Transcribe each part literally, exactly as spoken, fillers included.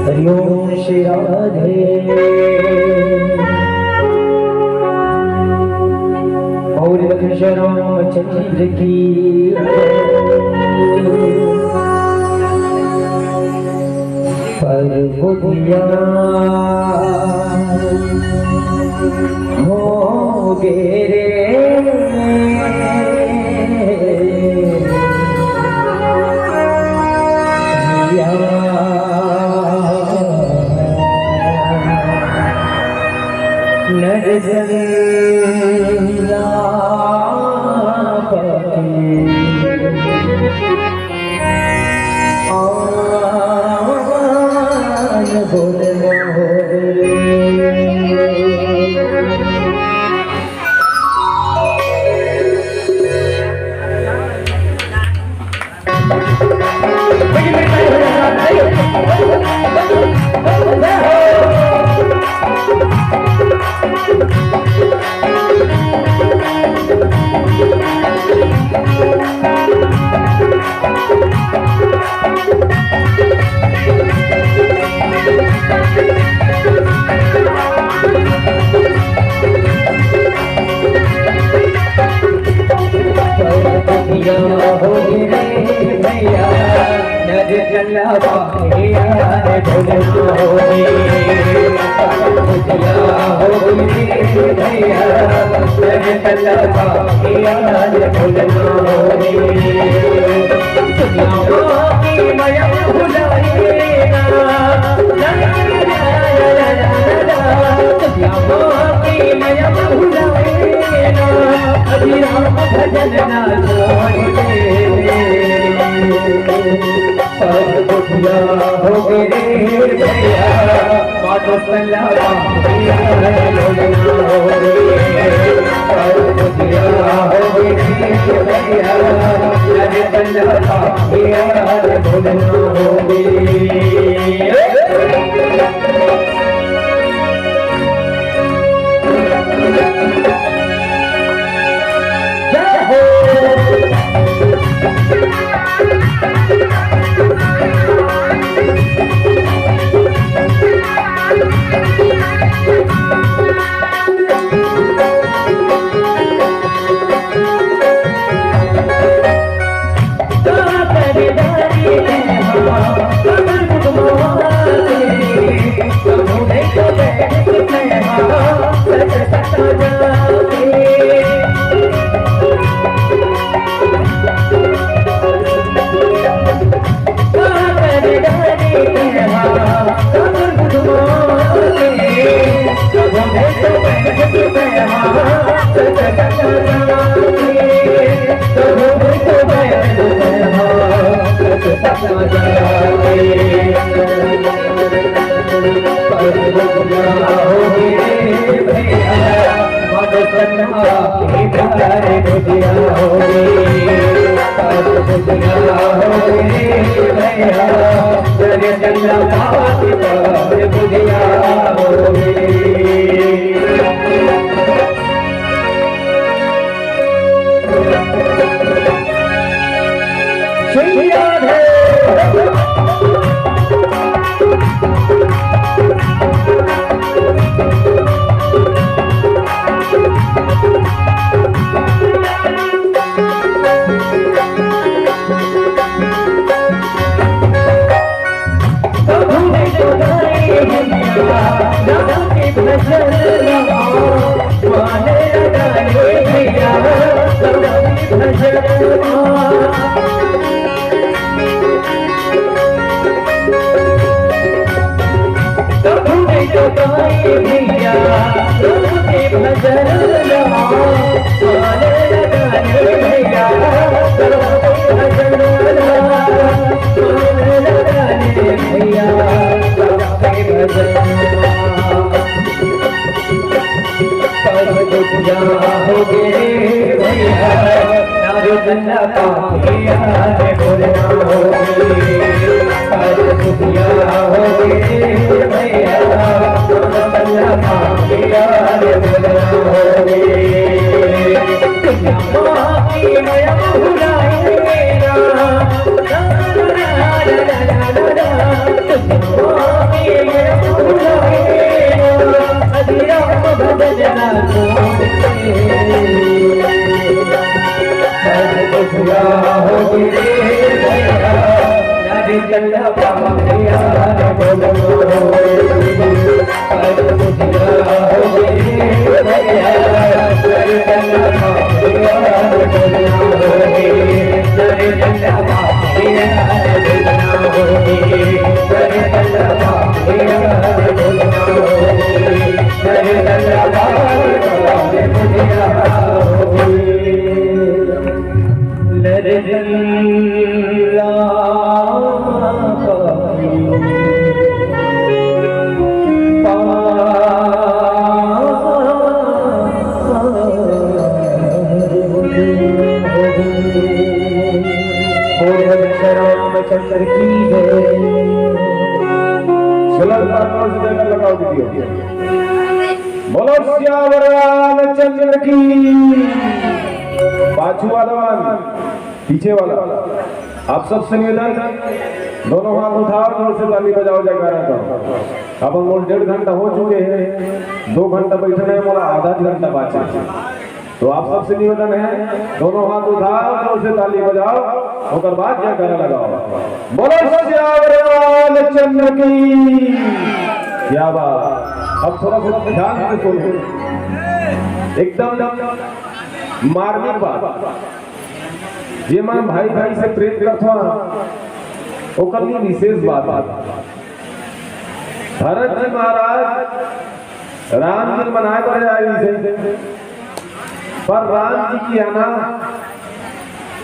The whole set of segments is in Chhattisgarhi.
हरिओम श्री राधे। और लखन श्री रामचंद्र की। पर बुधिया हो गे रे भैया। नर संताप की आन बोल मोरे। बोल रामचंद्र की जय। चलो, एक बार जोर से जयकार लगाओ दीदी। बोलो सियावर रामचंद्र की। पाछू वाला मन, पीछे वाला, आप सबसे निवेदन, दोनों हाथ उठाओ, जोर से ताली बजाओ, जयकारा करो। अब हम लोग डेढ़ घंटा हो चुके हैं, दो घंटा बैठना है, मोला आधा घंटा बाँचे। तो आप सबसे निवेदन है, दोनों हाथ उठाओ, जोर से ताली बजाओ, ओकर बाद जयकारा लगाओ। बोलो सियावर रामचंद्र की। क्या बात। अब थोड़ा सा ध्यान से सुनो, एकदम मार्मिक बात। जे मन भाई भाई से प्रेम करथो ना, ओकर लिए विशेष बात है। भरत जी महाराज राम जी मनाए बर आए रहिसे, पर राम जी के आना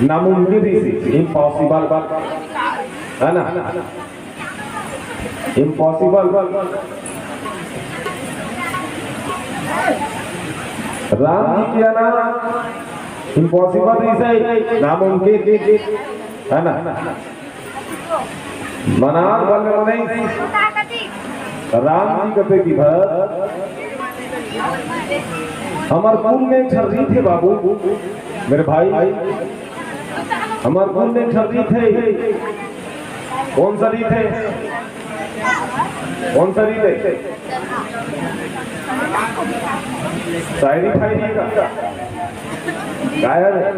नामुमकिन रहिसे, इम्पॉसिबल, है ना, इम्पॉसिबल। राम जी के आना इम्पॉसिबल रहिसे, नामुमकिन, है ना। मनार वाले मनई राम जी कथे कि भरत, हमर कुल में एक ठन रीत हे बाबू, मेरे भाई, हमर कुल में एक ठन रीत हे। कौन सा रीत हे? कौन सा रीत हे? शायरी फायरी का? गायब है।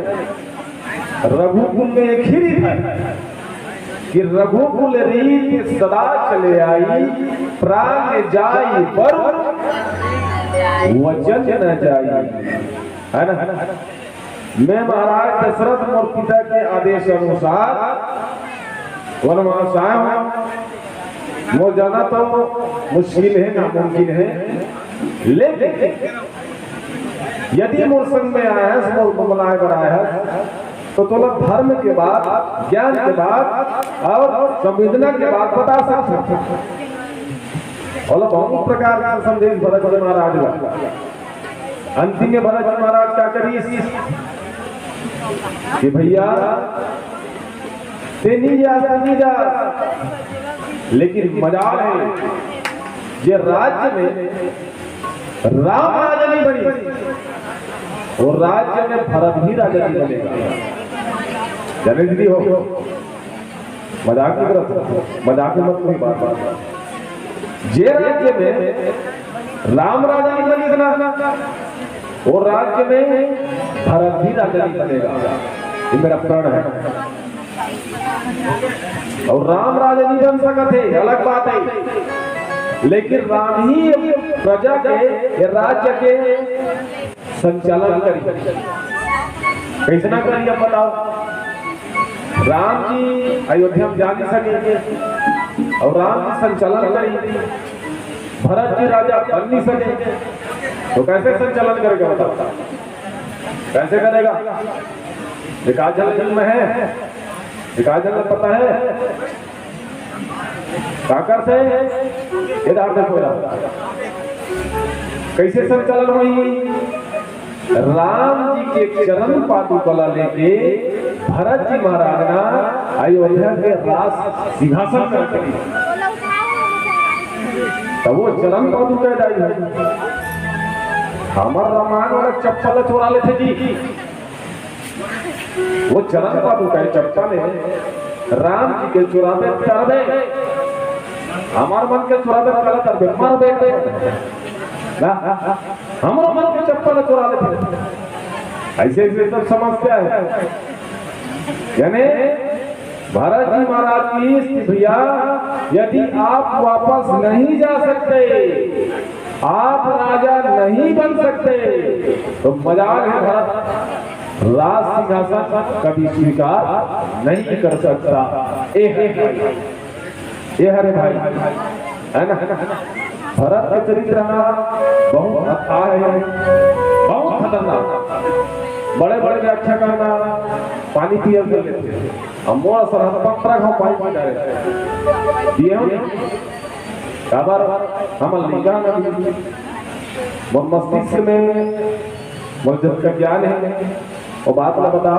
रघुकुल में एक ही रीत है कि रघुकुल रीत सदा चले आई, प्राण जाई पर वचन न जाई, है ना? मैं महाराज दशरथ मोर पिता के आदेश अनुसार वनवास आए हूँ। मोर जाना तो मुश्किल है, नामुमकिन है, लेकिन यदि मोर संग में आए हस, मोर को मनाए बर आए हस, तो तोला धर्म के बात, ज्ञान के बात और संवेदना के बात बता सकत हस। ओला बहुत प्रकार के संदेश भरत जी महाराज ला। अंतिम में भरत जी महाराज का करिस कि भैया, तें नी जा, तें नी जा, लेकिन मजाल है, जे राज्य में राम राजा नहीं बनी, वो राज्य में भरत भी राजा नहीं बनेगा। जाने दीदी हो, मजाक नहीं करत, मजाक में मत कोई बात, बात। जे राज्य में राम राजा नहीं बनी ना, वो राज्य में भरत भी राजा नहीं बनेगा। ये मेरा प्रण है। और राम राजा नहीं बन सकत हे, अलग बात है, लेकिन राम ही प्रजा के, ये राज्य के संचालन करी। कैसना करी, अब बताओ। राम जी अयोध्या में जा नहीं सके और राम जी संचालन करी, भरत जी राजा बन नहीं सके, तो कैसे संचालन करेगा, बताओ, कैसे करेगा? विकास झा फिल्म में है, विकास झा पता है, काकर से? ये डाल दे पूरा। कैसे संचालन होई? राम जी के चरण पादुका ला लेके भरत जी महाराज ना अयोध्या के राज सिंहासन पर रखे। तब वो चरण पादुका जाई है। हमर रामायण वाला चप्पल चोरा लेथे जी। वो चरण पादुका हे, चप्पल हे, राम जी के चुराबे तरबे, हमर मन के चुराबे तरबे, तरबे, मरबे। ना, हमरो मन के चप्पल चुरा लेथे। ऐसे ऐसे सब समस्या है। यानी भरत जी महाराज की स्थिति, भैया, यदि आप वापस नहीं जा सकते, आप राजा नहीं बन सकते, तो मजाल है, भरत राज सिंहासन कभी स्वीकार नहीं कर सकता। ए है भाई, ए हरे भाई, है ना? भरत के चरित्र ना बहुत अथाह है, बहुत खतरनाक। बड़े बड़े व्याख्याकार ना पानी पियल कर लेथे। अब मोर सर हम पंद्रह घाव पानी पी डारे। ये हम काबर हम लिखा ना, मोर मस्तिष्क में मोर जब का ज्ञान है, वो बात ला बता,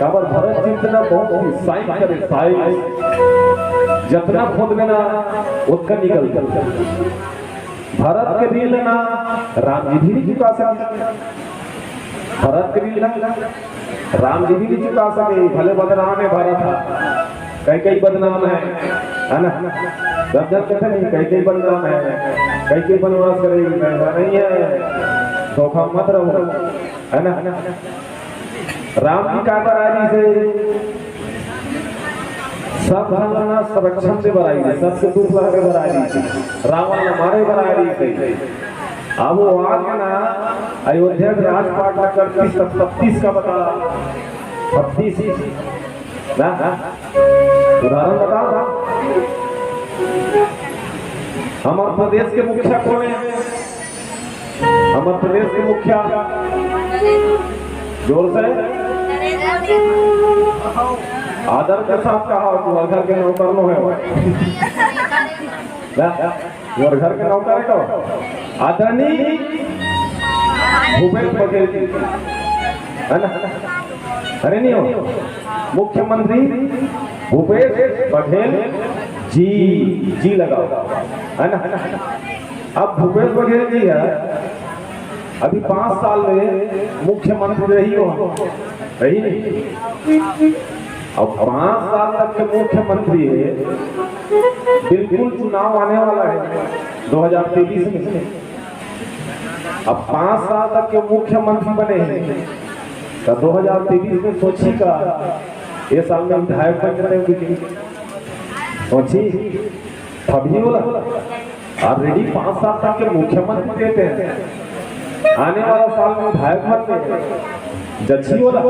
काबर भरत जी इतना बहुत ही साइंस करे, साइंस। जितना खोद में ना, उतना निकल। भरत के रील ना राम जी भी नहीं चुका सके। भरत के रील ना राम जी भी नहीं चुका सके, भले बदनाम है भरत हा, कई कई बदनाम है, है ना? सब जन कहते नहीं, कई कई बदनाम है, कई कई बनवास करे, ऐसा नहीं है, धोखा मत रहो, है ना? राम जी का बर आए रहिसे, सब धन ला संरक्षण दे बर आए रहिसे, सबके दुख ला हरे बर आए रहिसे, रावण ला मारे बर आए रहिसे। अब वो आके ना अयोध्या के राजपाट ला करतीस, तब छत्तीस का बता, छत्तीस ना, उदाहरण बताओ ना। हमारे प्रदेश के मुखिया कौन है? हमारे प्रदेश के मुखिया, जोर से, आदर के साथ कहा, तू घर के नौकर नो है। ना? मोर घर के नौकर है तो आदरणीय भूपेश बघेल जी, है ना? अरे नहीं हो, मुख्यमंत्री भूपेश बघेल जी, जी लगाओ, है ना? अब भूपेश बघेल जी है, अभी पांच साल में मुख्यमंत्री रही हो, रही नहीं? अब पांच साल तक के मुख्यमंत्री है, बिल्कुल चुनाव आने वाला है दो हज़ार तेईस में। अब पांच साल तक के मुख्यमंत्री बने हैं, तो दो हज़ार तेईस में सोची का, ये साल में विधायक बन जाते हैं, सोची तभी होला। ऑलरेडी पांच साल तक के मुख्यमंत्री रहते हैं, आने वाला साल में विधायक बन गए, जची होला,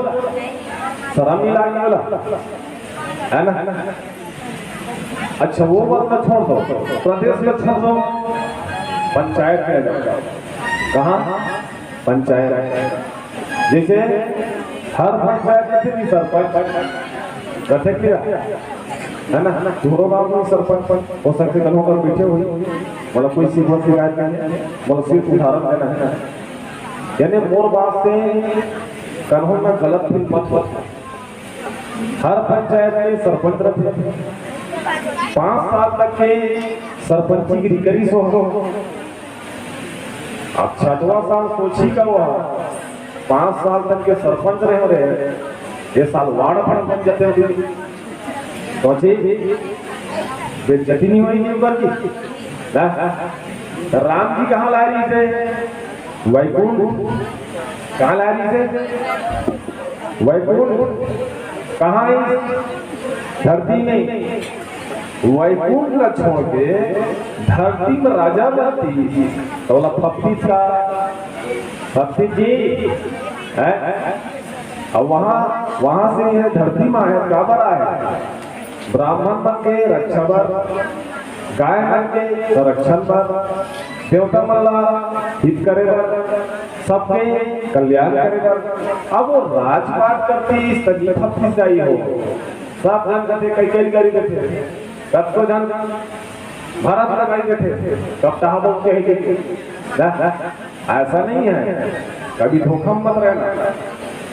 शर्म नहीं लागने वाला, है ना? अच्छा, वो बात का छोड़ दो, प्रदेश में छोड़ दो, पंचायत में आ जाओ। कहाँ? पंचायत। जैसे हर पंचायत में भी सरपंच, कथे क्या, है ना? तुम्हारो गांव में सरपंच हो सकते, कल होकर बैठे हुए, मतलब कोई शिकवा शिकायत नहीं है, मतलब सिर्फ उदाहरण देना है ना। यानी मोर बात से कन्हो में गलत फील मत हो। हर पंचायत में सरपंच रहते, पांच साल तक के सरपंची की रिकरी सो हो। अब छठवां साल सोची का हुआ, पांच साल तक के सरपंच रहे रहे, ये साल वार्ड प्रधान बन जाते हो, सोची बेइज्जती नहीं होगी ऊपर की? ना? राम जी कहाँ ला रहिसे? वैकुंठ। कहाँ ला रहिसे? वैकुंठ। कहाँ है? धरती में। वैकुंठ ला छोड़ के धरती में राजा बनती, तो बोला फप्तीस का, फप्तीस जी, हैं? अब वहाँ, वहाँ से ये धरती में आए, काबर आए? ब्राह्मण मन के रक्षा बर, गाय मन के संरक्षण बर, देवता मन ला हित करे बर, सबके कल्याण करे बर। अब वो राजपाट करती इस तकलीफ फंस गई हो। सब जन कथे कई कई करी देथे, कतको जन भरत लगाई देथे, कब तहा बहुत कही देथे। ऐसा नहीं है, कभी धोखा मत रहना।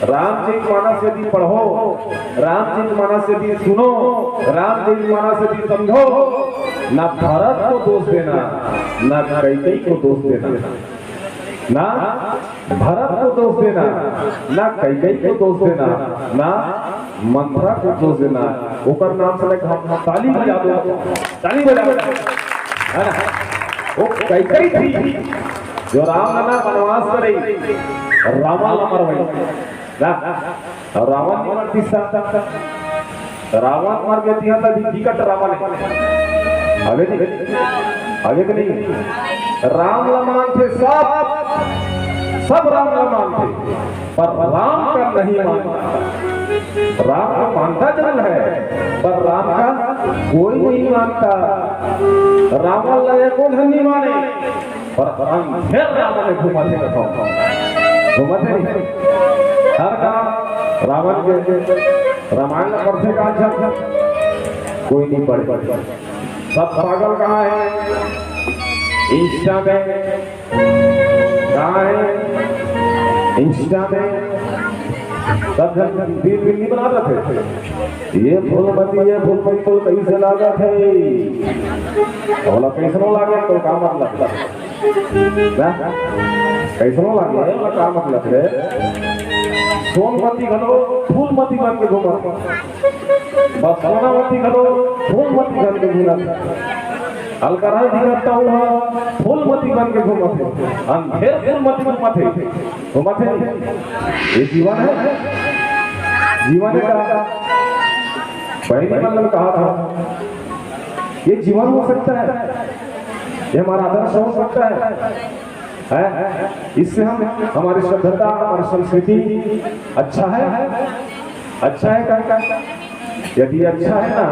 रामचरित मानस यदि पढ़ो, रामचरित मानस यदि सुनो, रामचरित मानस यदि समझो, ना भरत को दोष देना, ना कैकई को दोष देना, ना भरत को दोष देना, ना कैकई को दोष देना, ना मंथरा को दोष देना। ओकर नाम से लेके हम ताली बजा दो, ताली बजा दो, है ना? वो कैकई थी, जो राम ला ना बनवास करे, रावण ला मरवाई ना। अउ रावण नइ मरतिस त, रावण मर गे तिहां त बिकट रावण हे। हवे नहीं, हवे कि नहीं? राम ला मानथे सब, सब राम ला मानथे, पर राम का नहीं मानता। राम को मानता जरूर है, पर राम का कोई नहीं मानता। रावण ला एको झन नहीं माने, पर अंधेर रावण घूमत हे, बताओ, घूमत हे। हर गांव रावण के रामायण ला पढ़थे का? अच्छा, कोई नहीं पढ़े। सब पागल कहाँ है? Insta में कहाँ है? Insta में सब झन reel, reel नहीं बना रहे थे? ये फूलमती, ये फूलमती तो कैसे लागत है? बोला, कैसनो लागे तो का मतलब? ना? कैसनो लागे, ओला का मतलब हे? सोनमती घलो फूलमती बन के घूमत, बस सोनावती घलो फूलमती बन के घूमत। अलकरहा दिखत त ओहा फूलमती बन के घूमत हे, अंधेर फूलमती घूमत हे, घूमत हे। ये जीवन है? जीवन है का? बहिनी मन कहा था, ये जीवन हो सकता है, ये हमारा आदर्श हो सकता है, है? इससे हम, हमारी सभ्यता, हमारी संस्कृति अच्छा है, अच्छा है का? यदि अच्छा है ना,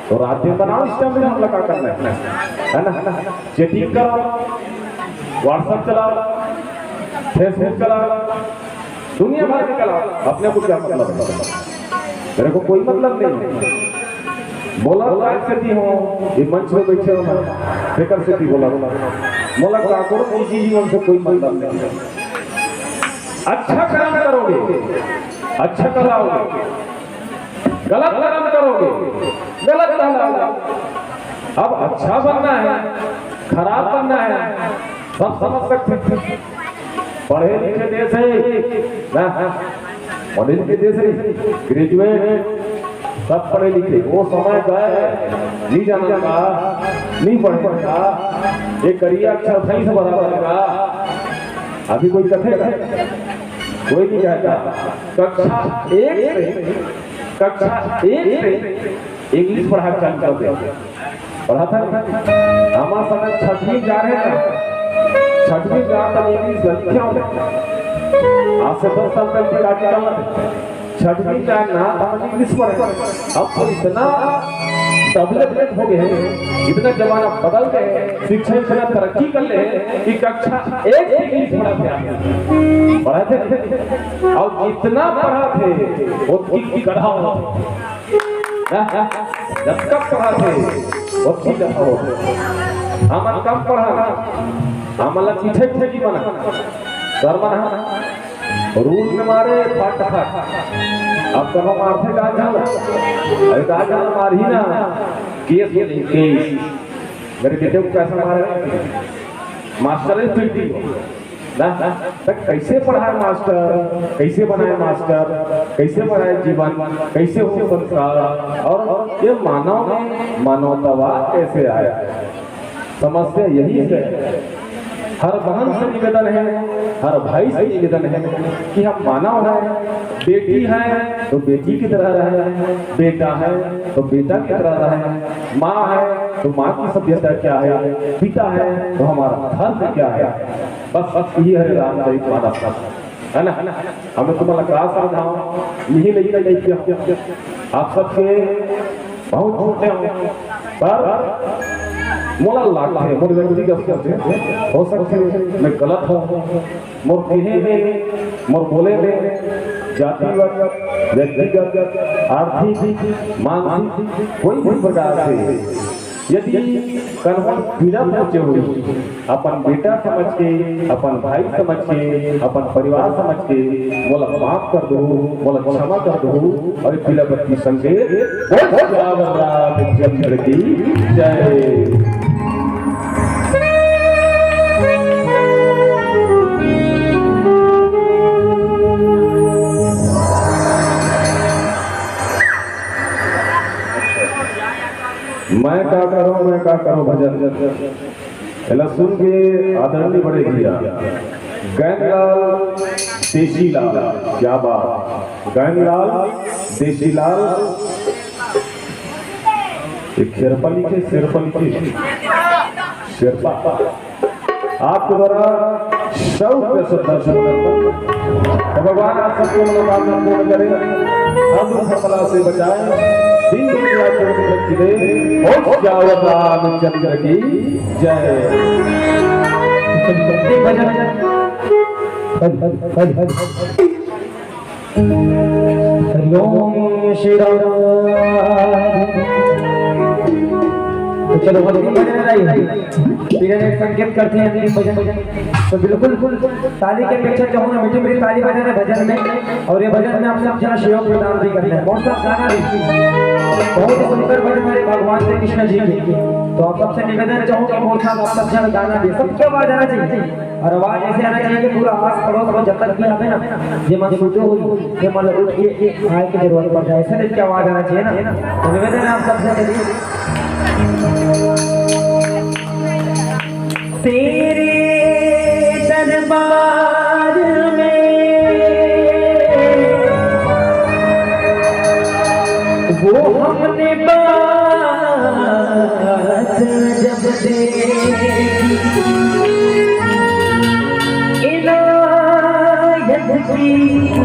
तो रात में बनाओ, इस टाइम में हम लगा करना है, है ना? चैटिंग करो, WhatsApp चलाओ, Facebook चलाओ, दुनिया भर के चलाओ, अपने को क्या मतलब है? मेरे को कोई मतलब नहीं है। बोला, काय सेती हो, ये मंच में बैठे हो ना, बेकार सेती बोला। मोला काकरो निजी जीवन से कोई मतलब नहीं है। अच्छा काम करोगे, अच्छा कहलाओगे, गलत काम करोगे, गलत कहलाओगे। अब अच्छा बनना है, खराब बनना है, सब समझ सकते हैं। पढ़े लिखे देश है ना, पढ़े लिखे देश है, graduate, सब पढ़े लिखे। वो समय गए, नहीं जाना का, नहीं पढ़े का, ये करिया अक्षर सही से बराबर का। अभी कोई कथे का? कोई नहीं कहता। कक्षा एक से, कक्षा एक से English पढ़ा चालू कर दे। पढ़ा था? हमारे समय छठवीं जा रहे हैं ना, छठवीं जा तक English लिखे होते। आज से दस साल पहले की बात कर रहे हैं। छठवीं का ना, तब English पढ़े। अब तो इतना development हो गए हैं, इतना जमाना बदल गए हैं, शिक्षा इतना तरक्की कर ले हैं कि कक्षा एक से English पढ़ा थे आप। पढ़ा थे? और जितना पढ़ा थे, वो की गधा होता। जब तक पढ़ा थे, वो की गधा होता। हमन कम पढ़ा, हमन ला पीछे पीछे की बना। सर मन ह rule में मारे फट फट। अब कब मारथे का झन? अरे का झन मारही ना, केस हो जाही, केस। मेरे बेटे को कैसा मारे? मास्टर ही पीटी हो ना, ना, तो कैसे पढ़ाए मास्टर, कैसे बनाए मास्टर, कैसे बनाए जीवन, कैसे हो संस्कार? और ये मानव में मानवतावाद कैसे आए? समस्या यही है। हर बहन से निवेदन है, हर भाई से निवेदन है कि हम मानव हैं, बेटी है तो बेटी की तरह रहें, बेटा है तो बेटा की तरह रहें, माँ है तो माँ की सभ्यता क्या है, पिता है तो हमारा धर्म क्या है। बस, बस यही हरे रामचरित मानस, है ना? हमें तुम्हारा का समझाओ, यही लेके जाइए। आप सबसे बहुत छोटे हो, पर मोला लागथे, मोर व्यक्तिगत सोच हे, हो सकथे मैं गलत हूँ, मोर कहे में, मोर बोले में, जातिगत, व्यक्तिगत, आर्थिक, मानसिक, कोई भी प्रकार से यदि कनवा पीड़ा पहुंचे हुई, अपन बेटा समझ के, अपन भाई समझ के, अपन परिवार समझ के, मोला माफ कर दो, मोला क्षमा कर दो, और पीला बत्ती संगे बोल सियावर रामचंद्र की जय। मैं का करूं, मैं का करूं भजन। एला सुन के आदरणीय बड़े भैया गैनलाल देशीलाल, क्या बात, गैनलाल देशीलाल। एक शेरपा लिखे, शेरपा लिखे, शेरपा। आपके द्वारा शौक के श्रद्धा सुमन अर्पण। तो भगवान आप सबको मनोकामना पूर्ण करे, हम दुख बला से बचाए, दीन दुखिया को रखी दे। बोल सियावर रामचंद्र की जय। हरि हरि हरि हरि। हरि ओम श्री राम। तो चलो, अगली भजन आई। फिर एक संकेत करते हैं अगली भजन। तो बिल्कुल ताली के अपेक्षा चाहूंगा, मीठी मीठी ताली बजाना भजन में। और ये भजन में आप सब जन सहयोग प्रदान भी करना है। बहुत सा गाना भी, बहुत ही सुंदर भजन हमारे भगवान श्री कृष्ण जी के। तो आप सबसे निवेदन चाहूंगा, बहुत सा आप सब जन गाना भी, सबके आवाज आना चाहिए। और आवाज ऐसे आना चाहिए कि पूरा आस पड़ोस में जब तक भी आवे ना, जे मन सुते हो, जे मन उठ के आए के जरूरत पड़ जाए, ऐसे टाइप की आवाज आना चाहिए ना। तो निवेदन है आप सबसे, चलिए। तेरे दरबार में वो हमने बात जब देखी, इनायत की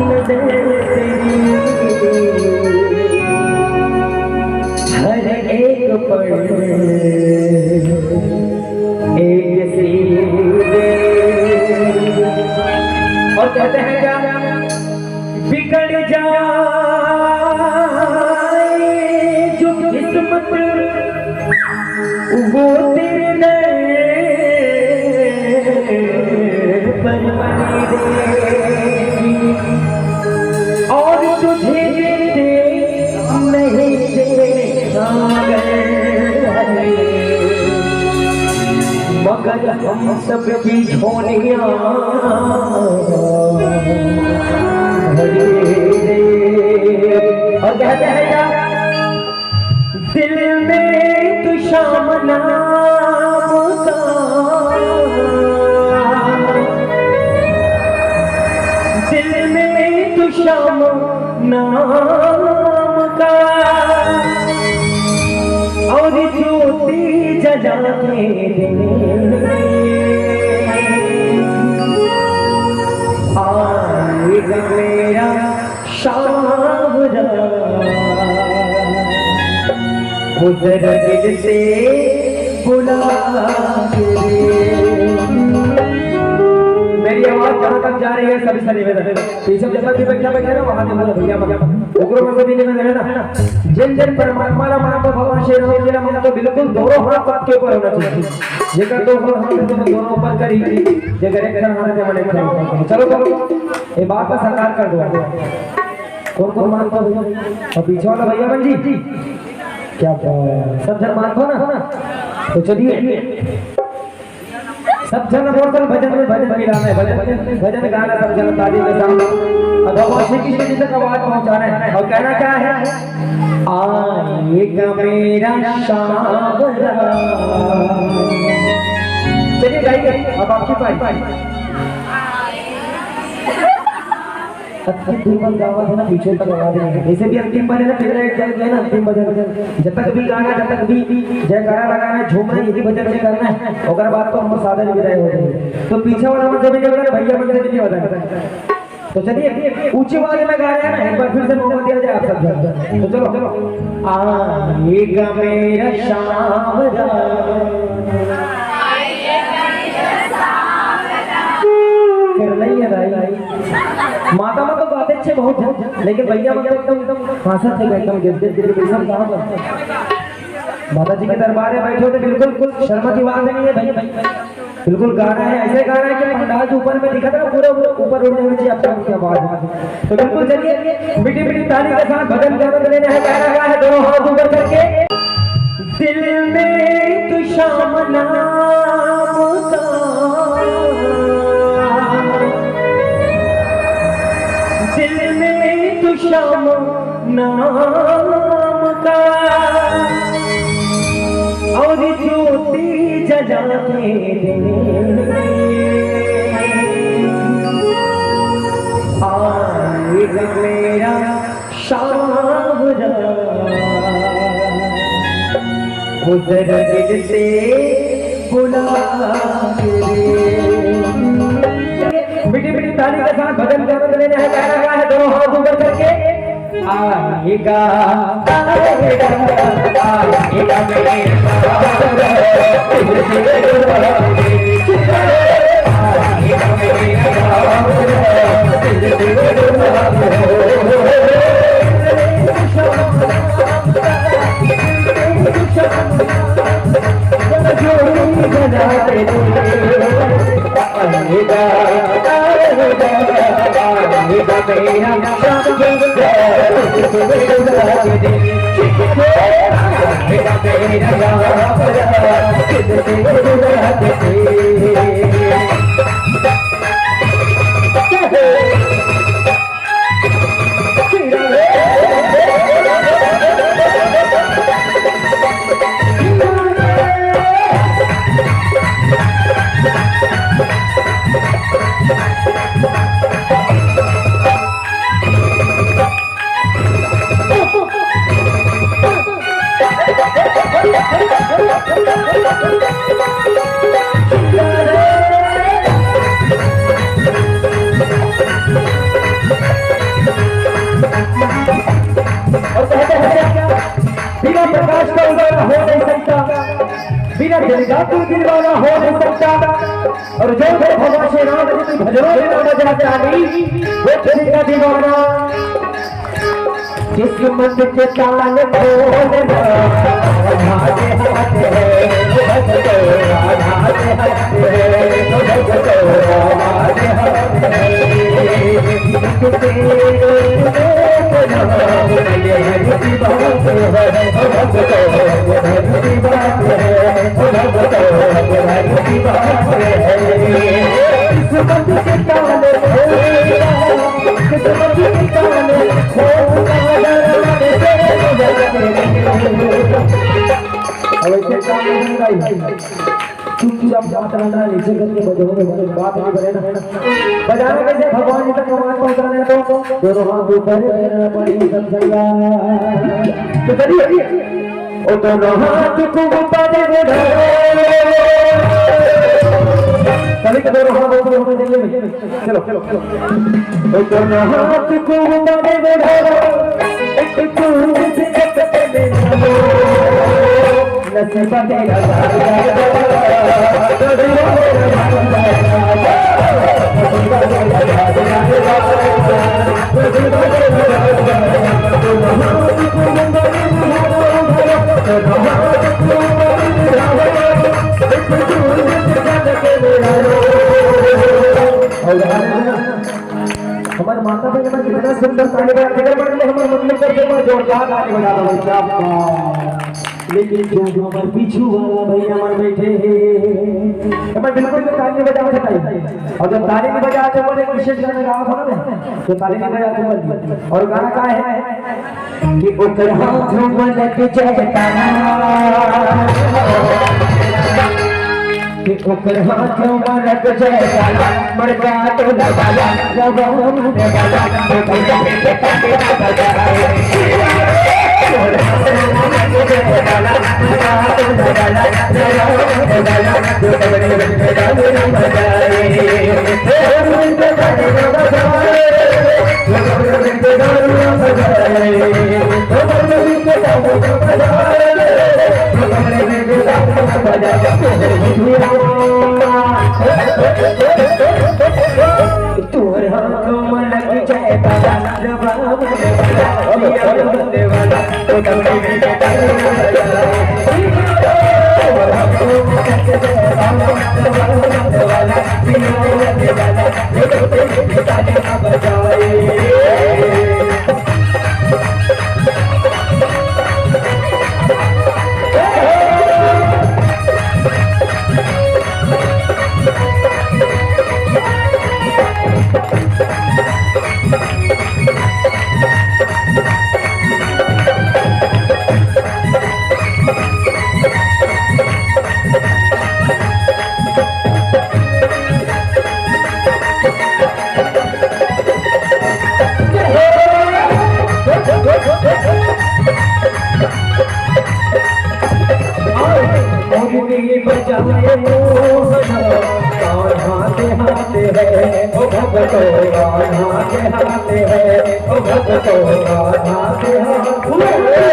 नजर तेरी हर एक पल एक सी। और कहते हैं क्या, बिगड़ जाए जो किस्मत, वो तेरे दर पर बनी देगी। और तुझे देते नहीं देखा मगर हम सबकी झोलियां भरी रे। और कहते हैं क्या, दिल में तू शाम नाम का, दिल में तू शाम नाम का, और ज्योति जला के दे। आएगा मेरा सावरा, वो जरा दिल से बुला के। मेरी आवाज जहां तक जा रही है, सभी से निवेदन है, पीछे जब भी बैठा बैठा ना, वहां देखो भैया, ओकरो में सभी निवेदन है ना, जिन जिन परमात्मा ला मानत हो, भगवान श्री राम जी ला मानत हो, बिल्कुल दोनों हाथ आपके ऊपर होना चाहिए। जेकर दो हाथ है, तो दोनों ऊपर करी, जेकर एक हाथ है, तो एक हाथ। चलो, चलो, ये बात को साकार कर दो। कौन कौन मानत हो? और पीछे वाला भैया बन जी, क्या बात है? सब जन मानत हो ना? तो चलिए, सब जन बोल कर भजन में भजन मिलाना है, भजन, भजन गाना, सब जन ताली के साथ। और भगवान श्री कृष्ण जी तक आवाज पहुंचाना है। और कहना क्या है? आएगा मेरा सावरा। चलिए गाइए, अब आपकी पारी। अंतिम भजन गावत है ना, पीछे तक आवाज नहीं है। जैसे भी अंतिम भजन है, फिर एक जन है ना, अंतिम भजन, जब तक भी गाना, जब तक भी जयकारा लगाना है, झूमना, यही भजन में करना है। अगर बात तो हम साधन विदाई हो गई, तो पीछे वाला मन से भी नहीं बजाना, भैया मन से भी नहीं बजाना। तो चलिए, ऊंची आवाज में गा रहे हैं ना, एक बार फिर से मौका दिया जाए आप सब जन। तो चलो, चलो। आएगा मेरा सावरा। फिर नहीं है भाई। माता मन तो गाथे अच्छे बहुत है, लेकिन भैया मन तो एकदम, एकदम हंसत है, एकदम गिर, गिर, गिर, गिर, सब कहाँ पर? माता जी के दरबार में बैठे हो तो बिल्कुल कुछ शर्म की बात नहीं है भाई, बिल्कुल गाना है, ऐसे गाना है कि पंडाल जो ऊपर में दिखा था ना, पूरा ऊपर उड़ जाना चाहिए आपका, क्या बात है। तो बिल्कुल चलिए, मीठी मीठी ताली के साथ भजन के आनंद लेना है, गाना गाना है, दोनों हाथ ऊपर करके। दिल में तू शाम नाम का, दिल में तू शाम नाम का, और ज्योति जल जाके दिन आएगा मेरा सावरा, वो जरा दिल से बुला के दे। मीठी मीठी ताली के साथ भजन के आनंद लेना है, गाना गा है, दोनों हाथ ऊपर करके। आएगा, आएगा, आएगा मेरा सावरा, दिल से बुला के दे। आएगा मेरा सावरा, दिल से बुला के दे। बिना प्रकाश का उजाला हो नहीं सकता, बिना जगदात्रि दिलवाला हो नहीं सकता। और जो जो भगवान श्री राम जी की भजनों में ना बजा ताली, वो किसी का दीवाना। किस्मत के ताल खोलना, हाथ हाथ है, भज तो राधा, हाथ हाथ है, भज तो राधा। अब ऐसे काम नहीं होता है। चुपचाप बात करना है, नीचे करके बजाओ, बजाओ, बात नहीं करे ना। बजाना कैसे? भगवान जी तक आवाज पहुंचाना है तो दोनों हाथ ऊपर, बड़ी सब जगह। तो करिए, ओ दोनों हाथ को ऊपर उठाओ। सभी को दोनों हाथ ऊपर होने देंगे। चलो, चलो, चलो। ओ दोनों हाथ को ऊपर उठाओ। एक, एक, एक, एक, एक, एक, एक, नसीब तेरा हमारे माता बहन में कितना सुंदर ताली बजा, अगर बन में हमारे मतलब करके मैं जोरदार ताली बजा दो भाई, क्या बात। लेकिन जो, जो हमारे पीछू वाला भैया मन बैठे हैं, तो मैं बिल्कुल भी ताली नहीं बजा सकता। और जब ताली नहीं बजा तो बोले विशेष गाना गाओ थोड़ा ना, तो ताली नहीं बजा तो बोल। और गाना का है कि ओकर हाथ में लग जाए ताला। कि ओकर हाथ में लग जाए ताला, मड़का तो लगा ला, लगा ला, लगा ला, तो भैया के काटे ना बजाए। मुरली बजाए मोहना, कान्हा के हाथ है, ओ भगतो, कान्हा के हाथ है, ओ भगतो, कान्हा के हाथ है।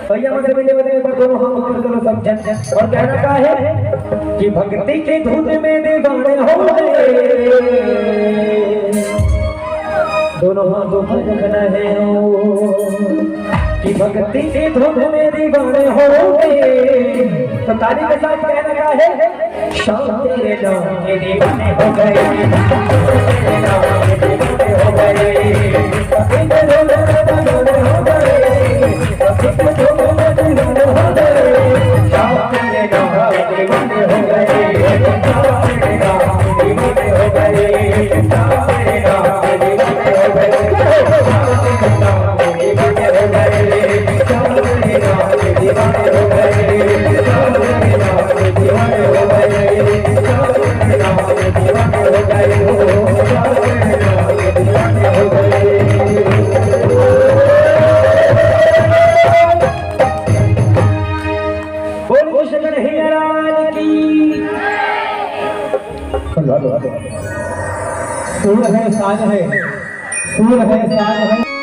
भैया, मत मिले, मत मिले, पर दोनों हाथ ऊपर करो सब जन। और कहना क्या है कि भक्ति की धुन में दीवाने हो गए। दोनों हाथों को रखना है कि भक्ति की धुन में दीवाने हो गए। तो ताली के साथ कहना क्या है? शाम तेरे नाम के दीवाने हो गए। बोल कृष्ण कन्हैया लाल की। सुर है, साज है, सुर है, साज है।